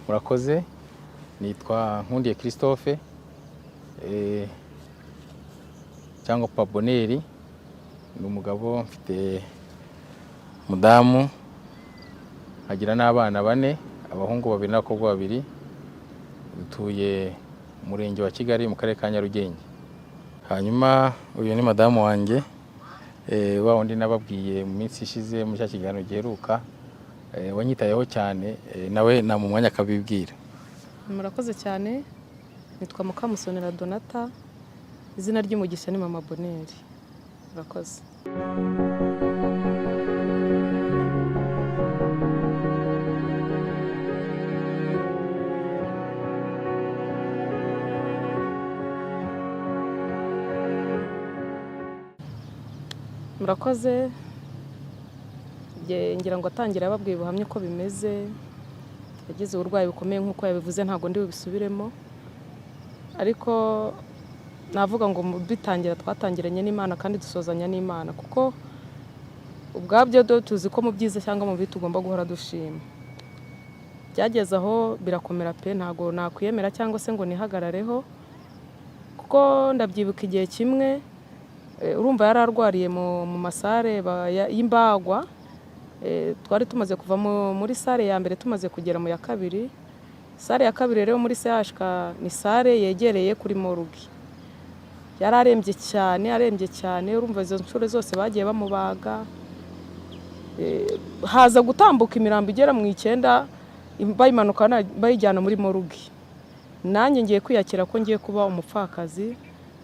Murakoze. Nitwa Nkundiye Christophe, cyangwa Papa Bonheur. Ni umugabo, mfite umudamu, nkagira n'abana bane, abahungu babiri n'abakobwa babiri. Dutuye mu Murenge wa Kigali, mu Karere ka Nyarugenge. Hanyuma uyu ni madamu wanjye, wa wundi nababwiye mu minsi ishize muri cya kiganiro giheruka, wanyitayeho cyane, nawe namuha umwanya akabibwira. Murakoze cyane. Nitwa Mukamusonera Donata, izina ry'umugisha ni Mama Bonheur. Murakoze. Murakoze. Ngira ngo atangira ababwiye ubuhamya uko bimeze. Yagize uburwayi bukomeye nk'uko yabivuze, ntabwo ndi bubisubiremo, ariko navuga ngo mu bitangira twatangiranye n'Imana kandi dusozanya n'Imana, kuko ubwabyo do tuzi ko mu byiza cyangwa mu bibi tugomba guhora dushima. Byageze aho birakomera pe, ntabwo nakwiyemera cyangwa se ngo nihagarareho, kuko ndabyibuka igihe kimwe, urumva yari arwariye mu masare y'imbagwa. Twari tumaze kuva muri sare ya mbere, tumaze kugera mu ya kabiri. Sare ya kabiri rero muri CHK ni sare yegereye kuri morgue. Yari arembye cyane, arembye cyane. Urumva izo nshuro zose bagiye bamubaga, haza gutambuka imirambo igera mu 9, bayimanuka bayijyana muri morgue. Nanjye ngiye kwiyakira ko ngiye kuba umupfakazi,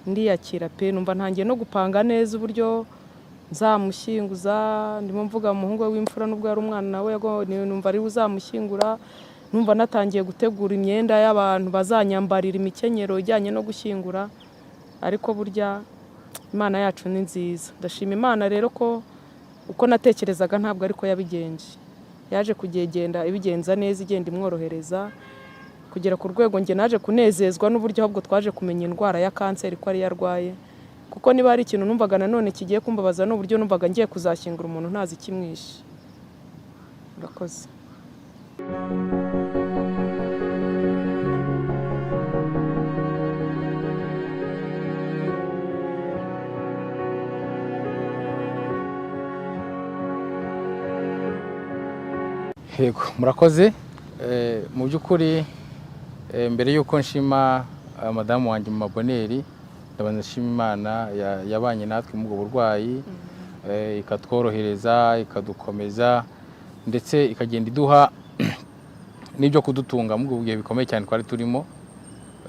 ndiyakira pe, numva ntangiye no gupanga neza uburyo nzamushyinguza. Ndimo mvuga umuhungu we w'imfura, nubwo yari umwana nawe, numva ari we uzamushyingura. Numva natangiye gutegura imyenda y'abantu bazanyambarira imikenyero ijyanye no gushyingura. Ariko burya Imana yacu ni nziza. Ndashima Imana rero ko uko natekerezaga ntabwo ariko yabigenje. Yaje kugenda ibigenza neza, igenda imworohereza kugera ku rwego njye naje kunezezwa n'uburyo ahubwo twaje kumenya indwara ya kanseri ko ariyo arwaye, kuko niba hari ikintu numvaga nanone kigiye kumbabaza ni uburyo numvaga ngiye kuzashyingura umuntu ntazi ikimwishe. Murakoze. Yego, murakoze. Mu by'ukuri, mbere y'uko nshima madamu wanjye Mama Bonheur, ndabanza nshima Imana yabanye natwe muri ubwo burwayi, ikatworohereza, ikadukomeza, ndetse ikagenda iduha n'ibyo kudutunga muri ubwo bihe bikomeye cyane twari turimo.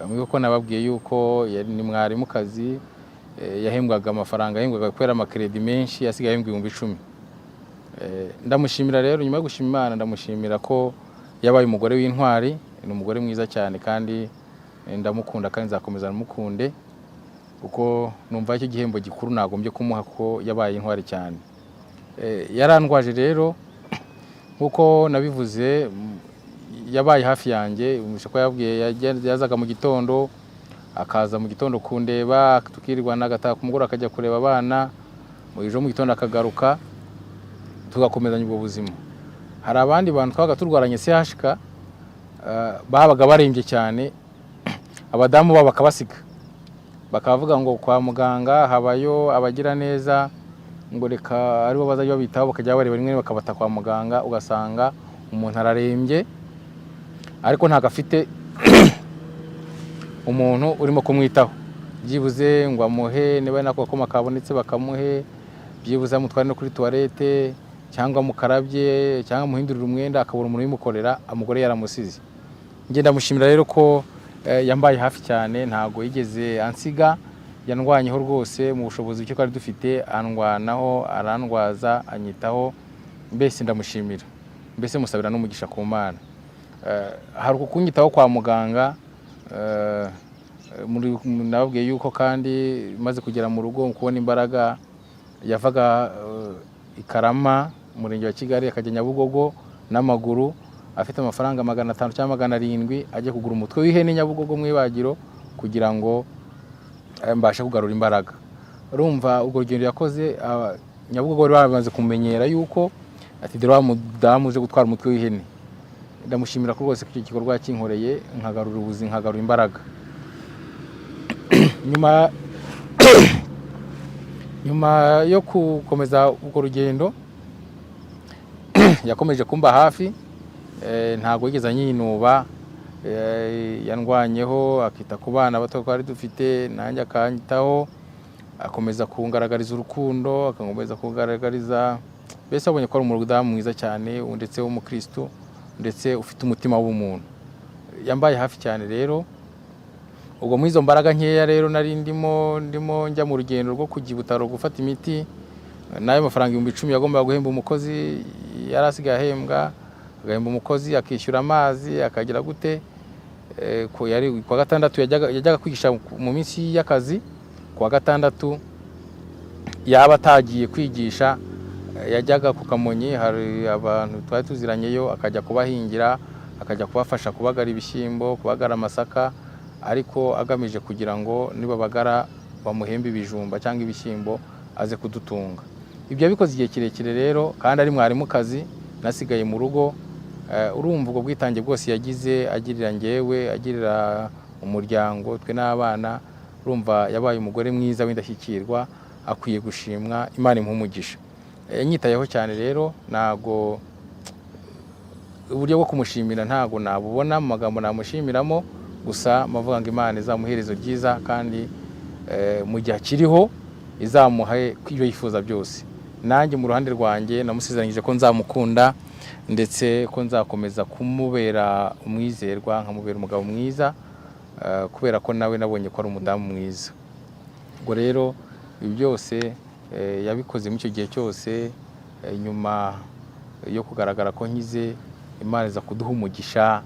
Mwibuke ko nababwiye yuko yari ni mwarimukazi, yahembwaga amafaranga, yahembwaga kubera amakredi menshi, yasigaye ahembwa 10,000. Ndamushimira rero. Nyuma yo gushima Imana, ndamushimira ko yabaye umugore w'intwari. Ni umugore mwiza cyane kandi ndamukunda kandi nzakomeza namukunde, kuko numva icyo gihembo gikuru nagombye kumuha, kuko yabaye intwari cyane. Yarandwaje rero nk'uko nabivuze, yabaye hafi yanjye. Umvishe ko yabwiye yazaga mu gitondo, akaza mu gitondo kundeba, tukirirwana, agataha ku mugoroba akajya kureba abana, mu ejo mu gitondo akagaruka, tugakomezanya ubwo buzima. Hari abandi bantu twabaga turwaranye CHK, babaga barembye cyane, abadamu babo bakabasiga, bakavuga ngo kwa muganga habayo abagira neza, ngo reka aribo bazajya babitaho, bakajya bareba rimwe bakabata kwa muganga. Ugasanga umuntu ararembye ariko ntabwo afite umuntu urimo kumwitaho, byibuze ngo amuhe niba nako gakoma kabonetse bakamuhe, byibuze amutware no kuri toilette, cyangwa mukarabye, cyangwa amuhindurire umwenda, akabura umuntu ubimukorera, umugore yaramusize. Njye ndamushimira rero ko yambaye hafi cyane, ntabwo yigeze ansiga. Yandwanyeho rwose mu bushobozi buke twari dufite, andwanaho, arandwaza, anyitaho. Mbese ndamushimira, mbese musabira n'umugisha ku Mana. Hari uku kunyitaho kwa muganga, nababwiye yuko kandi maze kugera mu rugo kubona imbaraga, yavaga i Karama, Umurenge wa Kigali, akajya Nyabugogo n'amaguru, afite amafaranga 500 cyangwa 700, ajya kugura umutwe w'ihene Nyabugogo mu ibagiro kugira ngo mbashe kugarura imbaraga. Urumva urwo rugendo yakoze, Nyabugogo bari bamaze kumenyera yuko ati dore wa mudamu uje gutwara umutwe w'ihene. Ndamushimira ko rwose ko icyo gikorwa yakinkoreye, nkagarura ubuzima, nkagarura imbaraga. Nyuma yo gukomeza urwo rugendo, yakomeje kumba hafi, ntabwo yigeze anyinuba. Yandwanyeho, akita ku bana bato twari dufite, nanjye akanyitaho, akomeza kungaragariza urukundo, akakomeza kungaragariza, mbese abonye ko ari umudamu mwiza cyane, ndetse w'umukristo, ndetse ufite umutima w'ubumuntu. Yambaye hafi cyane rero. Ubwo muri izo mbaraga nkeya rero nari ndimo njya mu rugendo rwo kujya i Butaro gufata imiti, n'ayo mafaranga 10,000 yagombaga guhemba umukozi yari asigaye ahembwa, agahemba umukozi, akishyura amazi, akagira gute. Yari kuwa gatandatu yajyaga kwigisha mu minsi y'akazi. Kuwa gatandatu yaba atagiye kwigisha, yajyaga ku Kamonyi, hari abantu twari tuziranyeyo, akajya kubahingira, akajya kubafasha kubagara ibishyimbo, kubagara amasaka, ariko agamije kugira ngo nibabagara bamuhembe ibijumba cyangwa ibishyimbo aze kudutunga. Ibyo yabikoze igihe kirekire rero, kandi ari mwarimukazi, nasigaye mu rugo. Urumva ubwo bwitange bwose yagize agirira njyewe, agirira umuryango, twe n'abana, urumva yabaye umugore mwiza w'indashyikirwa, akwiye gushimwa, Imana imuhe umugisha. Yanyitayeho cyane rero, ntago uburyo bwo kumushimira ntago nabubona mu magambo namushimiramo, gusa mavuga ngo Imana izamuhe iherezo ryiza, kandi mu gihe akiriho izamuhe ibyo yifuza byose. Nanjye mu ruhande rwanjye namusezeranyije ko nzamukunda, ndetse ko nzakomeza kumubera umwizerwa, nkamubera umugabo mwiza, kubera ko nawe nabonye ko ari umudamu mwiza. Ubwo rero ibi byose yabikoze muri icyo gihe cyose. Nyuma yo kugaragara ko nkize, Imana iza kuduha umugisha,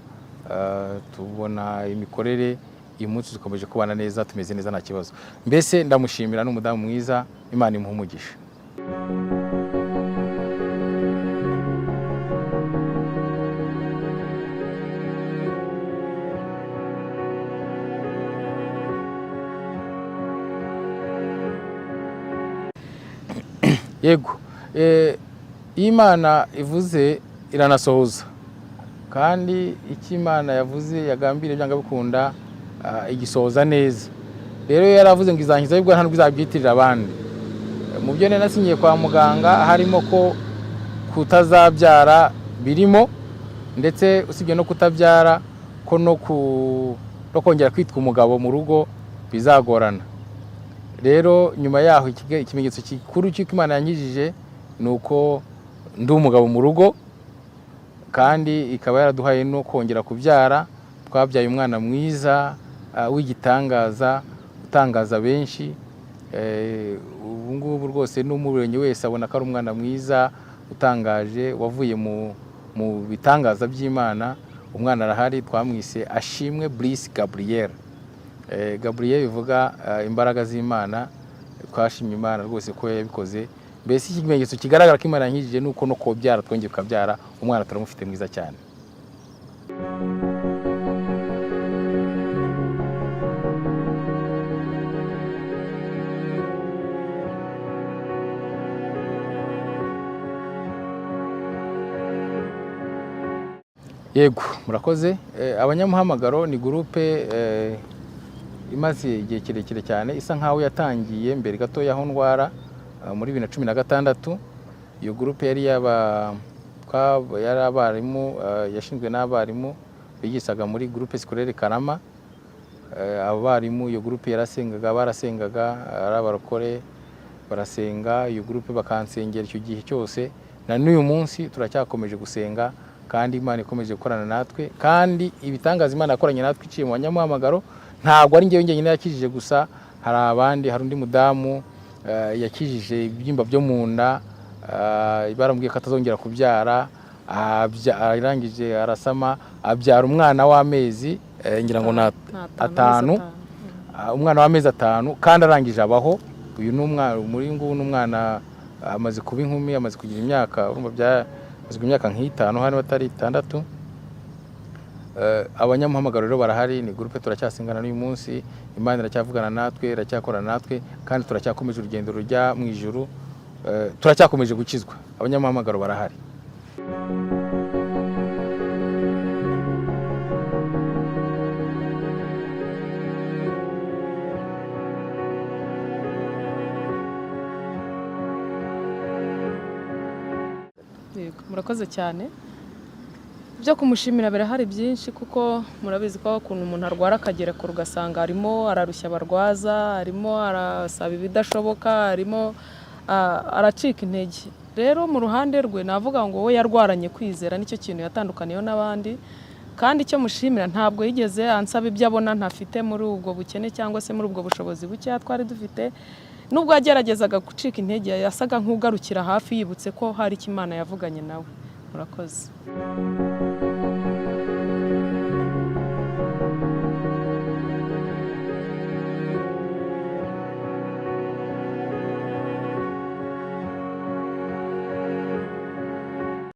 tubona imikorere, uyu munsi dukomeje kubana neza, tumeze neza, nta kibazo. Mbese ndamushimira, ni umudamu mwiza, Imana imuhe umugisha. Yego, iyo Imana ivuze iranasohoza, kandi icyo Imana yavuze yagambiriye byanga bikunda, igisohoza neza. Rero iyo yaravuze ngo izankiza, ahubwo nta nubwo izabyitirira abandi. Mu byo nari nasinyiye kwa muganga harimo ko kutazabyara birimo, ndetse usibye no kutabyara, ko no kongera kwitwa umugabo mu rugo bizagorana. Rero nyuma yaho ikimenyetso gikuru cy'uko Imana yankijije ni uko ndi umugabo mu rugo, kandi ikaba yaraduhaye no kongera kubyara. Twabyaye umwana mwiza, w'igitangaza, utangaza benshi. Ubu ngubu rwose n'umubonye wese abona ko ari umwana mwiza utangaje, wavuye mu bitangaza by'Imana. Umwana arahari, twamwise Ashimwe Brice Gabriel. Gabriel bivuga imbaraga z'Imana. Twashimye Imana rwose ko yabikoze. Mbese ikimenyetso kigaragara ko Imana yankijije ni uko no kubyara twongeye tukabyara umwana, turamufite mwiza cyane. Yego, murakoze. Abanyamuhamagaro ni gurupe imaze igihe kirekire cyane, isa nkaho yatangiye mbere gato y'aho ndwara, muri 2016. Iyo gurupe yari yari abarimu, yashinzwe n'abarimu bigishaga muri groupe scolaire Karama. Abarimu iyo gurupe yarasengaga, barasengaga ari abarokore, barasenga iyo gurupe, bakansengera icyo gihe cyose, na n'uyu munsi turacyakomeje gusenga, kandi Imana ikomeje gukorana natwe. Kandi ibitangaza Imana yakoranye natwe iciye mu banyamuhamagaro, ntabwo ari njyewe njyenyine yakijije gusa, hari abandi, hari undi mudamu yakijije ibibyimba byo mu nda, baramubwiye ko atazongera kubyara, arangije arasama, abyara umwana w'amezi ngira ngo ni atanu, umwana w'amezi 5, kandi arangije abaho. Uyu ni umwana, muri ngubu ni umwana amaze kuba inkumi, amaze kugira imyaka, urumva amaze kugira imyaka nk'itanu, hano batari 6. Abanyamuhamagaro rero barahari, ni groupe turacyasengana n'uyu munsi, Imana iracyavugana natwe, iracyakorana natwe, kandi turacyakomeje urugendo rujya mu ijuru, turacyakomeje gukizwa. Abanyamuhamagaro barahari. Murakoze cyane. Ibyo kumushimira birahari byinshi, kuko murabizi ko ukuntu umuntu arwara akagera kure, ugasanga arimo ararushya abarwaza, arimo arasaba ibidashoboka, arimo aracika intege. Rero mu ruhande rwe navuga ngo we yarwaranye kwizera, nicyo kintu yatandukaniyeho n'abandi. Kandi icyo mushimira, ntabwo yigeze ansaba ibyo abona ntafite muri ubwo bukene cyangwa se muri ubwo bushobozi bukeya twari dufite. Nubwo yageragezaga gucika intege, yasaga nk'ugarukira hafi yibutse ko hari icyo Imana yavuganye nawe. Murakoze.